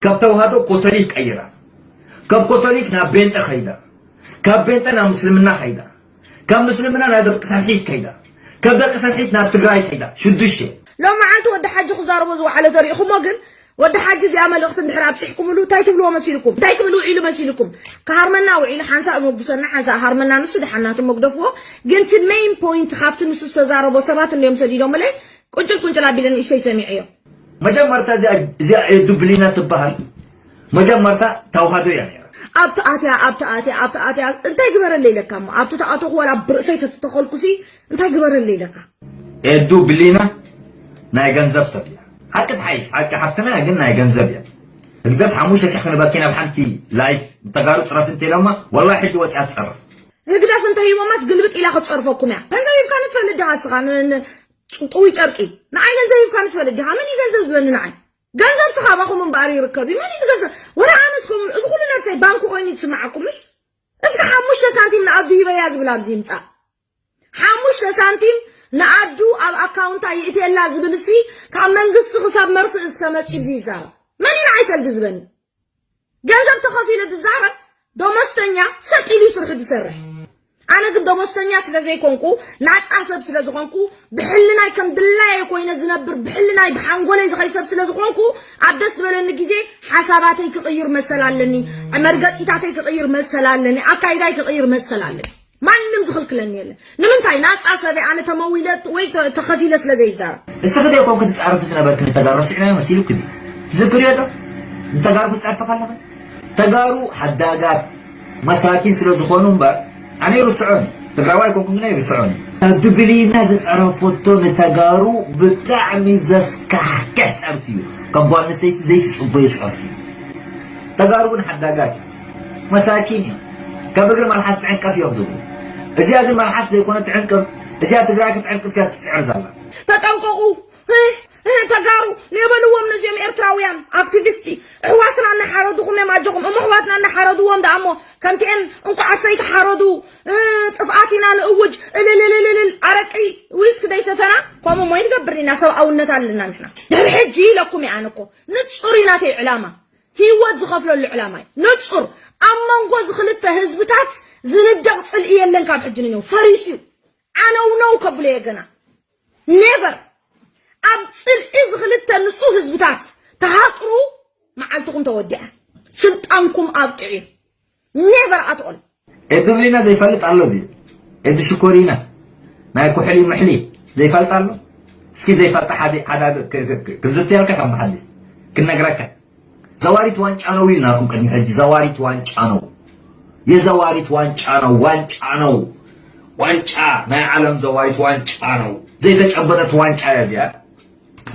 ካብ ተዋህዶ ኮቶሊክ ቀይራ፣ ካብ ኮቶሊክ ናብ ቤንጠ ከይዳ፣ ካብ ቤንጠ ናብ ምስልምና ከይዳ፣ ካብ ምስልምና ናብ ደቂ ሰንሒት ከይዳ፣ ካብ ደቂ ሰንሒት ናብ ትግራይ ከይዳ። ሽዱሽተ። ሎም መዓልቲ ወዲ ሓጂ ክዛረቦ ዝወዓለ ተሪእኹሞ። ግን ወዲ ሓጂ እዚኣ መልእኽቲ እንድሕር ኣብፂሕኩምሉ እንታይ ትብልዎ መሲልኩም? እንታይ ክብል ውዒሉ መሲልኩም? ክሃርመና ውዒሉ ሓንሳእ መጉሰና ሓንሳእ ሃርመና ንሱ ደሓናቱ መግደፍዎ። ግን እቲ ሜይን ፖይንት ካብቲ ንሱ ዝተዛረቦ ሰባት እንድዮም ሰዲዶምለይ። ቁንጭል ቁንጭል ኣቢለ ንእሽተይ ሰሚዐዮ። መጀመርታ እዚኣ እዚኣ ኤዱ ብሊና ትበሃል። መጀመርታ ተዋህዶ እያ ነይራ። ኣብቲ ኣትያ ኣብቲ ኣትያ ኣብቲ ኣትያ እንታይ ግበረለይ ኢለካ እሞ ኣብቲ ተኣተኹ ዋላ ብርእሰይ ተተኸልኩሲ እንታይ ግበረለይ ኢለካ። ኤዱ ብሊና ናይ ገንዘብ ሰብ እያ። ሓቂ ትሓይሽ ሓቂ ሓፍትና ግን ናይ ገንዘብ እያ። ህግደፍ ሓሙሽተ ሽሕ ክንበኪ ናብ ሓንቲ ላይፍ ተጋሩ ፅረፍ እንተኢሎማ ወላሂ ሕጂ ወፂኣ ትፀርፍ። ህግደፍ እንተሂቦማስ ግልብጥ ኢላ ክትፀርፈኩም እያ። ገንዘብ ሂብካ ንትፈልጥ ዲኻ እስኻ ን- ን- ጥውይ ጨርቂ ንዓይ ገንዘብ ሂብካ ንትፈልጥ ዲኻ መን እዩ ገንዘብ ዝበኒ ንዓይ? ገንዘብ ስኻባኹም እምበኣር ይርከብ እዩ። መን እዩ ዝገንዘብ? ወረ ኣነስ ከምኡ እዚ ኩሉ ነብሰይ ባንክ ኮይኑ ይስምዓኩም ምሽ? እስኪ ሓሙሽተ ሳንቲም ንኣዱ ሂበያ ዝብል ኣብዚ ይምጻእ። ሓሙሽተ ሳንቲም ንኣዱ ኣብ ኣካውንታ ይእትየላ ዝብል ሲ ካብ መንግስቲ ክሳብ መርፍእ እስከ መጺ እዚ ይዛረብ። መን እዩ ንዓይ ሰልዲ ዝበኒ? ገንዘብ ተኸፊሉ ዝዛረብ ደሞዝተኛ ሰጥ ኢሉ ስርሑ ዝሰርሕ። ኣነ ግን ደሞዝተኛ ስለ ዘይኮንኩ ናፃ ሰብ ስለ ዝኾንኩ ብሕልናይ ከም ድላየ ኮይነ ዝነብር ብሕልናይ ብሓንጎለይ ዝኸይ ሰብ ስለ ዝኾንኩ ኣብ ደስ ዝበለኒ ግዜ ሓሳባተይ ክቕይር መሰል ኣለኒ፣ መርገፂታተይ ክቕይር መሰል ኣለኒ፣ ኣካይዳይ ክቕይር መሰል ኣለኒ። ማንም ዝኽልክለኒ የለን። ንምንታይ ናፃ ሰበይ ኣነ ተመዊለ ወይ ተ- ተኸፊለ ስለ ዘይዛረብ። እስኺ ዘይኮንኪ ትፃረፊ ዝነበርኪ ንተጋሩ ረሲዕናዮ መሲሉኪ ድዩ? ትዝክርዮ ዶ? ንተጋሩ ክትፀርፊ ከለኺ ተጋሩ ሓዳጋት መሳኪን ስለ ዝኾኑ እምበር ኣነ ይርስዖን እዩ። ትግራዋይ ኮንኩ ግና ይርስዖን እዩ። ኣብ ድብሊና ዝፀረፈቶ ንተጋሩ ብጣዕሚ ዘስካሕክሕ ፀርፊ እዩ። ካብ ጓል ኣንስተይቲ ዘይትፅበዮ ፀርፊ እዩ። ተጋሩ ግን ሓዳጋት እዮም። መሳኪን እዮም። ካብ እግሪ መልሓስ ትዕንቀፍ እዮም ዝብሉ። እዚኣ ግን መልሓስ ዘይኮነ ትዕንቅፍ። እዚኣ ትግራይ ክትዕንቅፍ እያ ትፅዕር ዘላ። ተጠንቀቑ። እ፣ እ፣ ተጋሩ ነበልዎም ነዚኦም ኤርትራውያን ኣክቲቪስቲ። ኣሕዋትና እናሓረድኹም እዮም ኣጆኹም። እሞ ኣሕዋትና እናሓረድዎም ደኣ እሞ ከምቲኤን እንቋዕ ኣሰይ ተሓረዱ። እ፣ ጥፍኣት ኢና ንእውጅ። እልልልልልል። ኣረቂ ዊስክ ደይሰተና ከምኡ እሞ ይንገብር ኢና። ሰብኣውነት ኣለና ንሕና። ድሕሪ ሕጂ ኢለኩም እየ ኣነ እኮ። ንጹር እዩ ናተይ ዕላማ። ህይወት ዝኸፍለሉ ዕላማ እዩ። ንጹር። ኣብ መንጎ እዚ ክልተ ህዝብታት ዝንደቕ ጽልኢ የለን ካብ ሕጂ ንነው። ፈሪሱ እዩ። ዓነውነው ከብሎ እየ ገና። ኔቨር። ኣብ ጽልኢ እዚ ክልተ ንጹህ ህዝብታት ተሃጥሩ መዓልትኹም ተወዲኣ። ስልጣንኩም ኣብቂዑ እዩ። ኔቨር ኣት ኦል። ኤዱ ብሊና ዘይፈልጥ ኣሎ ድዩ? ኤዱ ሽኮሪና ናይ ኩሕሊ ምሕሊ ዘይፈልጥ ኣሎ? እስኪ ዘይፈልጥ ሓደ ሓደ ክ- ክ- ክ- ክዝትየልካ ከም ብሓዲ ክነግረካ። ዘዋሪት ዋንጫ ነው ኢልናኩም ቅድሚ ሕጂ። ዘዋሪት ዋንጫ ነው። የዘዋሪት ዋንጫ ነው። ዋንጫ ነው። ዋንጫ ናይ ዓለም ዘዋሪት ዋንጫ ነው። ዘይተጨበጠት ዋንጫ እያ እዚኣ።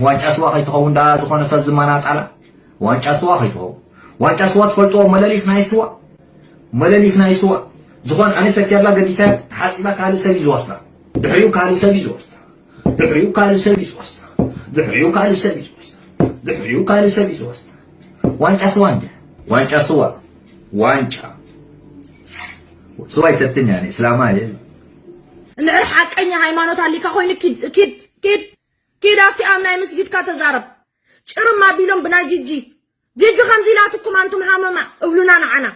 ዋንጫ ስዋ ከይትኸውን ደኣ ዝኾነ ሰብ ዝመናጣላ ዋንጫ ስዋ ከይትኸውን። ዋንጫ ስዋ ትፈልጥዎ? መለሊኽ ናይ ስዋ፣ መለሊኽ ናይ ስዋ ዝኾነ ኣነ ሰትያላ ገዲፈ ሓፂባ ካልእ ሰብ እዩ ዝወስዳ። ድሕሪኡ ካልእ ሰብ እዩ ዝወስዳ። ድሕሪኡ ካልእ ሰብ እዩ ዝወስዳ። ድሕሪኡ ካልእ ሰብ እዩ ዝወስዳ። ድሕሪኡ ካልእ ሰብ እዩ ዝወስዳ። ዋንጫ ስዋ እንደ ዋንጫ ስዋ ዋንጫ ስዋ ይሰትን ያኔ እስላማ እየ። እንድሕር ሓቀኛ ሃይማኖት ኣሊካ ኮይኑ ኪድ ኪድ ኪድ ኪድ ኣብቲ ኣብ ናይ መስጊድካ ተዛረብ። ጭርም ኣቢሎም ብናይ ጂጂ ጂጂ ከምዚ ኢላትኩም ኣንቱም ሃመማ እብሉና ንዓና።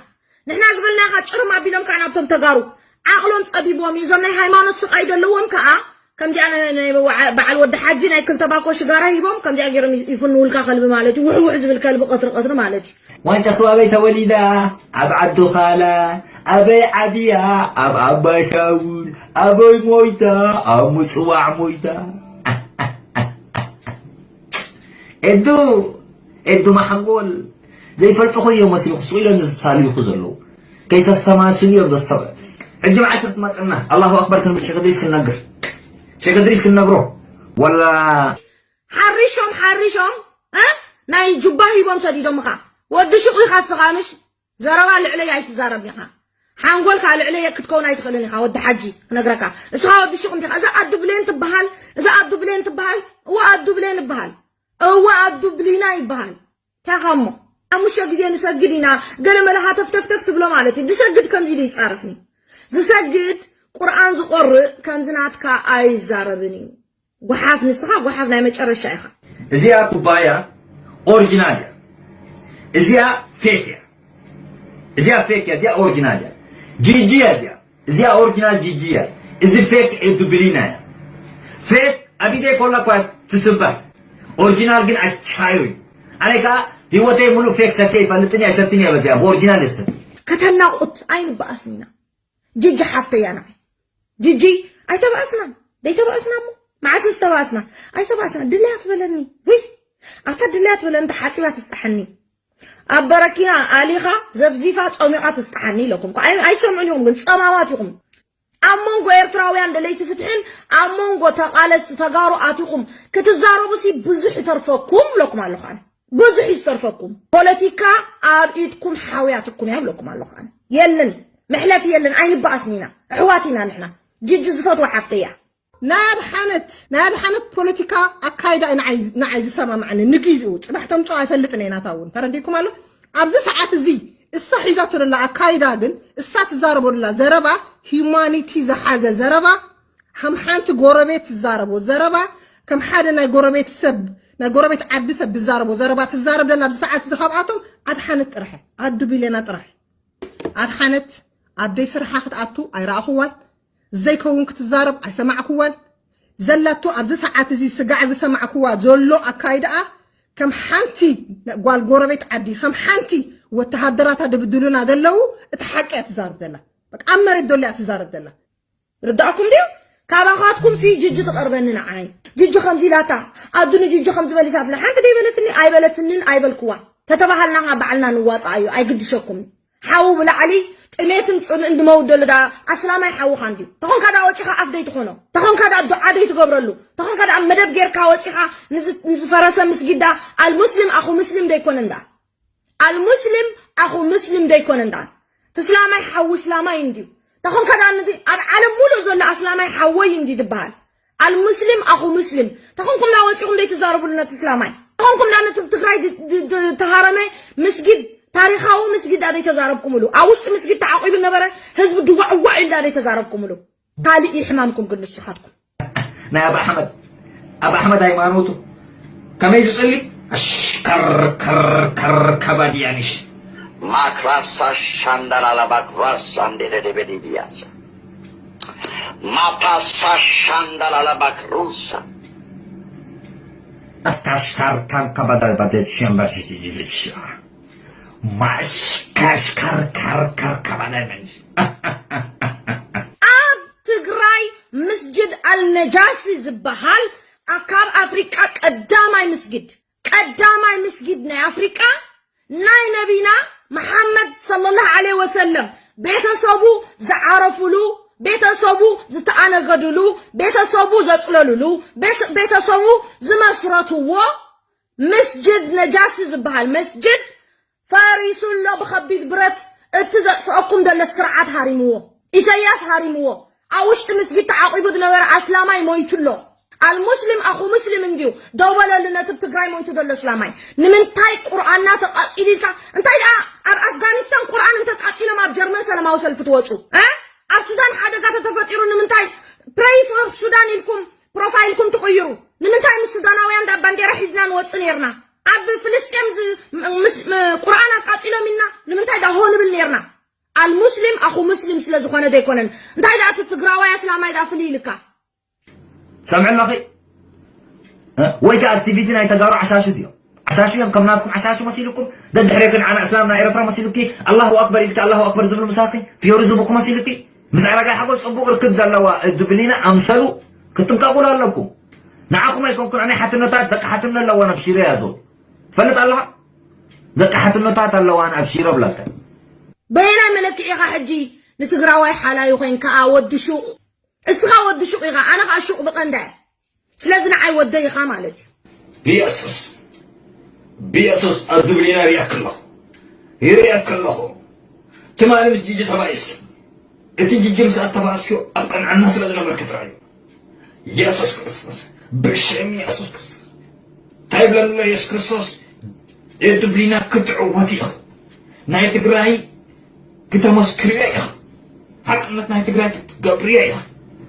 ንሕና ዝበልናኻ ጭርም ኣቢሎም ከዓ ናብቶም ተጋሩ ዓቕሎም ፀቢብዎም እዩ። እዞም ናይ ሃይማኖት ስቃይ ዘለዎም ከዓ ከምዚኣ ናይ- ናይ በዓ- በዓል ወዲ ሓጂ ናይ ክልተ ባኮ ሽጋራ ሂቦም ከምዚኣ ገይሮም ይፍንውልካ ከልቢ ማለት እዩ። ውሕውሕ ዝብል ከልቢ ቀትሪ ቀትሪ ማለት እዩ። ዋንጫ ስዋ ኣበይ ተወሊዳ? ኣብ ዓዲ ኻላ። ኣበይ ዓብያ? ኣብ ኣባሻውል። ኣበይ ሞይታ? ኣብ ምፅዋዕ ሞይታ። ኤዱ ኤዱ ማሓንጎል ዘይፈልጥኹ እዮም መሲልኩ ስቕ ኢሎም ዘሳልዩኹ ዘለዉ። ከይተስተማስሉ እዮም ዘስተብ ሕጂ መዓልቲ ክትመፅና ኣላሁ ኣክበር ክንብል ሸክ ድሪስ ክንነግር ሸክ ድሪስ ክንነግሮ ወላ ሓሪሾም ሓሪሾም እ ናይ ጁባ ሂቦም ሰዲዶምኻ ወዲ ሹቕ ኢኻ እስኻ ምሽ ዘረባ ልዕለይ ኣይትዛረብ ኢኻ ሓንጎልካ ልዕለየ ክትከውን ኣይትኽእልን ኢኻ ወዲ ሓጂ ክነግረካ እስኻ ወዲ ሹቕ እንዲኻ እዛ ኣዱ ብሌን ትበሃል እዛ ኣዱ ብሌን ትበሃል እዋ ኣዱ ብሌን ይበሃል እዋ ኣዱ ብሊና ይበሃል ታኻ እሞ ሓሙሽተ ግዜ ንሰግድ ኢና ገለ መለ ሃተፍተፍተፍ ትብሎ ማለት እዩ ዝሰግድ ከምዚ ኢሉ ይፃረፍኒ ዝሰግድ ቁርኣን ዝቆርእ ከምዚ ናትካ ኣይዛረብን እዩ ጓሓፍ ንስኻ ጓሓፍ ናይ መጨረሻ ኢኻ እዚኣ ኩባያ ኦሪጂናል እያ እዚኣ ፌክ እያ። እዚኣ ፌክ እያ፣ እዚኣ ኦሪጂናል እያ። ጂጂ እያ እዚኣ። እዚኣ ኦሪጂናል ጂጂ እያ። እዚ ፌክ ኤዱብሊና እያ። ፌክ ኣብ ኢደይ ኮላ እኳ ትስበር። ኦሪጂናል ግን ኣቻዮ እዩ። ኣነ ከኣ ህይወተይ ሙሉእ ፌክ ሰትየ ይፈልጥን እየ፣ ኣይሰትን እየ በዚኣ። ብኦሪጂናል እየ ዝሰቲ። ከተናቑት ኣይንበኣስን ኢና። ጂጂ ሓፍተይ እያ ንዓይ። ጂጂ ኣይተባእስናን። ደይተባእስና እሞ መዓስ ምስ ተባእስና? ኣይተባእስና። ድለያ ትበለኒ። ውይ፣ ኣታ ድለያ ትበለኒ፣ ተሓጺባ ትስጣሓኒ። ኣብ በረኪና ኣሊኻ ዘፍዚፋ ጾሚቓ ትስጣሓኒ ኢለኩም። ኣይ-፣ ኣይትሰምዑን ኢኹም ግን ጸማማት ኢኹም። ኣብ መንጎ ኤርትራውያን ደለይቲ ፍትሕን ኣብ መንጎ ተቓለስቲ ተጋሩ ኣቲኹም ክትዛረቡሲ ብዙሕ ይተርፈኩም እብለኩም ኣለኹ ኣነ። ብዙሕ እዩ ዝተርፈኩም። ፖለቲካ ኣብ ኢድኩም ሓውያትኩም እያ እብለኩም ኣለኹ ኣነ። የለን፣ መሕለፊ የለን፣ ኣይንበኣስን ኢና። ኣሕዋት ኢና ንሕና። ጂጂ ዝፈትዋ ሓፍተይ እያ። ናይ ኣድሓነት፣ ናይ ኣድሓነት ፖለቲካ ኣካይዳ እዩ ንዓይ፣ ንዓይ ዝሰማምዓኒ። ንግዜኡ፣ ጽባሕ ተምጽኦ ኣይፈልጥን እየ ናታ እውን። ተረዲእኩም ኣሎ? ኣብዚ ሰዓት እዚ እሳ ሒዛቶ ዘላ ኣካይዳ ግን፣ እሳ ትዛረቦ ዘላ ዘረባ፣ ሂዩማኒቲ ዝሓዘ ዘረባ፣ ከም ሓንቲ ጎረቤት ትዛረቦ ዘረባ፣ ከም ሓደ ናይ ጎረቤት ሰብ፣ ናይ ጎረቤት ዓዲ ሰብ ዝዛረቦ ዘረባ ትዛረብ ዘላ ኣብዚ ሰዓት እዚ ካብኣቶም ኣድሓነት ጥራሕ እያ። ኣዱ ቢሌና ጥራሕ። ኣድሓነት ኣብ ደይ ስርሓ ክትኣቱ ኣይረኣኹዋን። ዘይከውን ክትዛረብ ኣይሰማዕኩዋን። ዘላቶ ኣብዚ ሰዓት እዚ ስጋዕ ዝሰማዕኩዋ ዘሎ ኣካይዳኣ ከም ሓንቲ ጓል ጎረቤት ዓዲ፣ ከም ሓንቲ ወተሃደራታ ድብድሉና ዘለዉ እቲ ሓቂ እያ ትዛረብ ዘላ። በቃ ኣብ መሬት ዘሎ እያ ትዛረብ ዘላ። ርዳእኩም ድዩ? ካባኻትኩም ሲ ጅጅ ትቐርበኒ ንዓይ። ጅጅ ከምዚ ኢላታ፣ ኣዱ ንጅጅ ከምዚ መሊሳትላ። ሓንቲ ደይ በለትኒ፣ ኣይበለትንን ኣይበልክዋን። ተተባሃልና ኸዓ ባዕልና ንዋጻኣዮ፣ ኣይግድሸኩም። ሓዊ ብላዕሊ ጥሜትን ጽምእን ድመውት ደሎ ደኣ ኣስላማይ ሓውኻ እንድዩ። ተኾንካ ደኣ ወጺኻ ኣፍ ደይ ትኾኖ። ተኾንካ ደኣ ዱዓ ደይ ትገብረሉ። ተኾንካ ደኣ መደብ ጌርካ ወጺኻ ንዝ-፣ ንዝፈረሰ ምስጊድ ደኣ ኣልሙስሊም ኣኹ ሙስሊም ደይኮነ እንዳ። ኣልሙስሊም ኣኹ ሙስሊም ደይኮነ እንዳ። እቲ እስላማይ ሓዊ እስላማይ እንድዩ። ተኾንካ ደኣ ነቲ ኣብ ዓለም ሙሉእ ዘሎ ኣስላማይ ሓወይ እንድዩ ዝበሃል። ኣልሙስሊም ኣኹ ሙስሊም። ተኾንኩም ደኣ ወጺኹም ደይትዛረብሉ ነቲ እስላማይ። ተኾንኩም ደኣ ነቲ ትግራይ ድ-፣ ድ-፣ ድ-፣ ተሃረመ ምስጊድ፣ ታሪኻዊ ምስጊድ ደኣ ደይተዛረብኩምሉ። ኣብ ውሽጢ ምስጊድ ተዓቂቡ ነበረ፣ ህዝቢ ድዋዕዋዕ ኢሉ ደኣ ደይተዛረብኩምሉ። ካልእ እዩ ሕማምኩም ግን ንስኻትኩም። ናይ ኣብ ኣሕመድ፣ ኣብ ኣሕመድ ሃይማኖቱ ከመይ ዝጽሊ? ኣሽከር ከር ከር ከባድያንሽ። ማክራሳ ሻንዳላላ ባክራሳ እንዴ ደደበ ዲዲያሳ። ማፓሳ ሻንዳላላ ባክሩሳ። ኣስካሽካር ካን ከባዳል ባደት ሸምባሲቲ ዲዝሻ። ማሽካሽካር ካር ካር ከባዳል መንሽ። ኣብ ትግራይ ምስጅድ ኣልነጃሲ ዝበሃል ካብ ኣፍሪቃ ቀዳማይ ምስጊድ፣ ቀዳማይ ምስጊድ ናይ ኣፍሪቃ ናይ ነቢና መሓመድ ሰለላሁ ዐለይሂ ወሰለም ቤተሰቡ ዝዓረፉሉ፣ ቤተሰቡ ዝተኣነገዱሉ፣ ቤተሰቡ ዘጽለሉሉ፣ ቤስ-፣ ቤተሰቡ ዝመስረትዎ ምስጅድ ነጃሲ ዝበሃል መስጅድ ፈሪሱ ኣሎ ብኸቢድ ብረት። እቲ ዘጥፍአኩም ዘሎ ስርዓት ሃሪምዎ፣ ኢሰያስ ሃሪምዎ። ኣብ ውሽጢ ምስጊድ ተዓቂቡ ዝነበረ ኣስላማይ ሞይቱ ኣሎ። ኣልሙስሊም ኣኹ ሙስሊም እንድዩ። ደው በለሉ ነቲ ኣብ ትግራይ ሞይቱ ዘሎ እስላማይ። ንምንታይ ቁርኣንና ተቃጺሉ ኢልካ? እንታይ ደኣ ኣብ ኣፍጋኒስታን ቁርኣን እንተቃጺሎም ኣብ ጀርመን ሰላማዊ ሰልፊ ትወጹ? እ? ኣብ ሱዳን ሓደጋ ተተፈጢሩ ንምንታይ ፕሬይ ፎር ሱዳን ኢልኩም ፕሮፋይልኩም ትቕይሩ? ንምንታይ ምስ ሱዳናውያን ደኣ ባንዴራ ሒዝና ንወጽእ ነይርና? ኣብ ፍልስጤም ዝ-፣ ም-፣ ምስ-፣ ም-፣ ቁርኣን ኣቃጺሎም ኢልና ንምንታይ ደኣ ሆ ንብል ነይርና? ኣልሙስሊም ኣኹ ሙስሊም ስለ ዝኾነ ዘይኮነን። እንታይ ደኣ እቲ ትግራዋይ ኣስላማይ ደኣ ፍልይ ኢልካ? ሰምዕ ኣለኺ? እ? ወይ ከኣ ኣክቲቪቲ ናይ ተጋሩ ዓሻሹ ድዮም? ዓሻሹ እዮም፣ ከም ናትኩም ዓሻሹ መሲልኩም፣ ደድሕሬክን ዓና እስላም ናይ ኤርትራ መሲሉኪ፣ ኣላሁ ኣክበር ኢልኪ፣ ኣላሁ ኣክበር ዝብሉ ምሳኺ፣ ፊዮሪ ዝቡኩ መሲልኪ፣ ምስ ኣረጋይ ሓጎስ ጽቡቕ ርክብ ዘለዋ እድብሊና ኣምሰሉ ክትጥንቀቑሉ ኣለኩም። ንዓኹም ኣይኮንኩን፣ ኣነ ሓትኖታት፣ ደቂ ሓትኖ ኣለዋን ኣብ ሺረ እያ ዘው። ፈልጥ ኣለኻ? ደቂ ሓትኖታት ኣለዋን ኣብ ሺረ ብላካ። በየናይ መለክዒ ኢኻ ሕጂ ንትግራዋይ ሓላዩ ኮይንካ ወዲ ሹቕ? እስኻ ወዲ ሹቕ ኢኻ፣ ኣነ ኸኣ ሹቕ ብቐንዳ እየ። ስለዚ ንዓይ ወደይ ኢኻ ማለት እዩ። ብየሱስ፣ ብየሱስ፣ ኣብ ድብሊና ይርእየኪ ኣለኹ። ይርእየኪ ኣለኹ። ትማሊ ምስ ጂጂ ተባኢስኪ። እቲ ጂጂ ምስ ኣተባእስኪ ኣብ ቅንዕና ስለ ዝነበርኪ ጥራይ እዩ። የሱስ ክርስቶስ፣ ብሽም የሱስ ክርስቶስ። እንታይ ይብለኒ ኣሎ የሱስ ክርስቶስ? ኤርትብሊና ክትዕወት ኢኺ። ናይ ትግራይ ክተመስክርዮ ኢኺ። ሓቅነት ናይ ትግራይ ክትገብርዮ ኢኺ።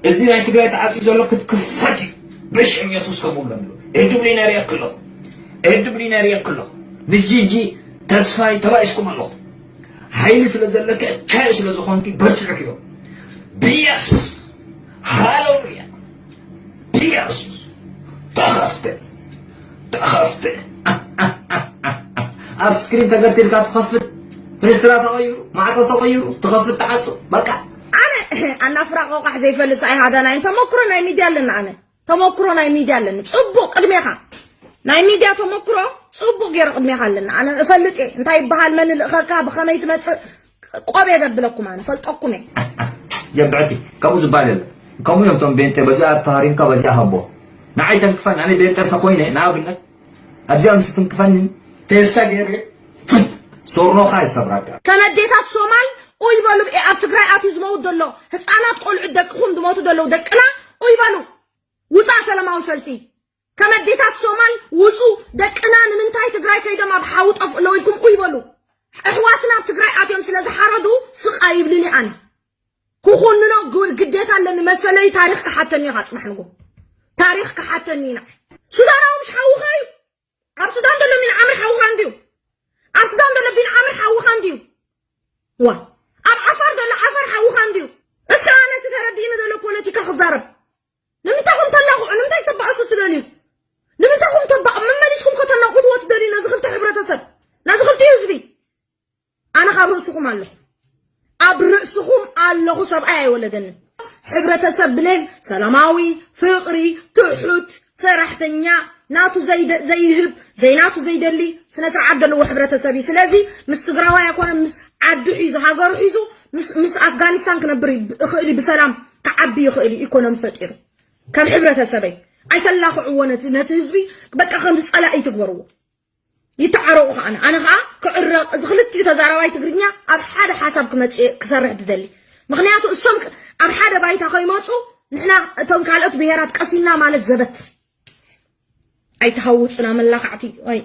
እዚ ናይ ትግራይ ተዓፅዩ ዘሎ ክትክፈት እዩ። ብሽም የሱስ ከምኡ ብለኒ ኣሎ። ኤርትብሊና ይርእየኪ ኣለኹ። ኤርትብሊና ይርእየኪ ኣለኹ። ንጂጂ ተስፋይ ተባኢስኩም ኣለኹ። ሓይሊ ስለ ዘለኪ፣ ቻይ ስለ ዝኾንኪ በርትዕኪ እዮም። ብኢየሱስ፣ ሃሌሉያ፣ ብኢየሱስ፣ ተኸፍተ፣ ተኸፍተ። ኣብ ስክሪን ተገርቲልካ ትኸፍት፣ ፍንስትራ ተቐይሩ፣ ማዕጾ ተቐይሩ፣ ትኸፍት፣ ትዓጹ። በቃ። ኣነ ኣናፍራ ቆቋሕ ዘይፈልጥ ኣይሃዳናይን ተመክሮ ናይ ሚድያ ኣለና። ኣነ ተመክሮ ናይ ሚድያ ኣለኒ። ጽቡቕ ቅድሜኻ ናይ ሚድያ ተመክሮ ጽቡቕ ገይረ ቅድሜኻ ኣለኒ። ኣነ እፈልጥ እየ እንታይ ይበሃል፣ መን ልእኸካ፣ ብኸመይ ትመጽእ፣ ቆብ የገብለኩም፣ ኣነ ፈልጠኩም እየ። ጀብዕቲ ከምኡ ዝበሃል የለ። ከምኡ እዮም እቶም ቤንጤ፣ በዚኣ ተሃሪምካ በዚኣ ሃቦ። ንዓይ ተንክፈን፣ ኣነ ቤንጤ እንተኾይነ ንኣብነት ኣብዚኣ ምስ ትንክፈኒ ቴስታ ገይረ ሶርኖኻ ይሰብራካ። ከመዴታት ሶማል ኡይ በሉ። ኣብ ትግራይ ኣትዩ ዝመውት ዘሎ ህፃናት ቆልዑት ደቅኹም ዝሞቱ ዘለዉ ደቅና ኡይ በሉ። ውፃእ ሰላማዊ ሰልፊ። ከመዴታት ሶማል ውፁ። ደቅና ንምንታይ ትግራይ ከይዶም ኣብ ሓዊ ጠፍኡ ኣለዉ ኢልኩም ኡይ በሉ። ኣሕዋትና ኣብ ትግራይ ኣትዮም ስለ ዝሓረዱ ስቕ ኣይብልን እየ ኣነ። ክኹንኖ ግ-፣ ግዴታ ኣለኒ መሰለይ። ታሪኽ ክሓተኒ እዩ ካብ ፅባሕ ንግሆ። ታሪኽ ክሓተኒ ኢና። ሱዳናዊ ምሽ ሓውኻ እዩ። ኣብ ሱዳን ዘሎ ቢን ዓምር ሓውኻ እንድዩ። ኣብ ሱዳን ዘሎ ቢን ዓምር ሓውኻ እንድዩ። ዋ፣ ኣብ ዓፋር ዘሎ ዓፋር ሓውኻ እንድዩ። እስኻ ነቲ ተረዲእኒ ዘሎ ፖለቲካ ክዛረብ። ንምንታይ ኹም ተላኽዑ? ንምንታይ ተባእሱ ትደልዩ? ንምንታይ ኹም ተባ-፣ መመሊስኩም ከተናቑትዎ ትደልዩ ነዚ ክልተ ሕብረተሰብ? ነዚ ክልቲኡ ህዝቢ? ኣነ ካብ ርእስኹም ኣለኹ። ኣብ ርእስኹም ኣለኹ፣ ሰብኣይ ኣይወለደንን። ሕብረተሰብ ብሌን ሰላማዊ፣ ፍቕሪ፣ ትሑት፣ ሰራሕተኛ፣ ናቱ ዘይደ-፣ ዘይህብ፣ ዘይናቱ ዘይደሊ፣ ስነ ስርዓት ዘለዎ ሕብረተሰብ እዩ። ስለዚ ምስ ትግራዋይ ኣይኮነ፣ ምስ ዓዱ ሒዙ፣ ሃገሩ ሒዙ፣ ምስ፣ ምስ ኣፍጋኒስታን ክነብር ይ-፣ ይኽእል እዩ፣ ብሰላም ክዓቢ ይኽእል እዩ፣ ኢኮኖሚ ፈጢሩ። ከም ሕብረተሰበይ ኣይተላኽዕዎ፣ ነቲ፣ ነቲ ህዝቢ በቃ ከምዚ ጸላኢ ትግበርዎ። ይተዓረቑ ከኣ። ኣነ ከኣ ክዕረቕ፣ እዚ ክልቲኡ ተዛራባይ ትግርኛ ኣብ ሓደ ሓሳብ ክመጽእ ክሰርሕ ትደሊ። ምኽንያቱ እሶም ክ-፣ ኣብ ሓደ ባይታ ከይመጹ ንሕና እቶም ካልኦት ብሄራት ቀሲና ማለት ዘበት። ኣይትሃውጹና መላኻዕቲ። ወይ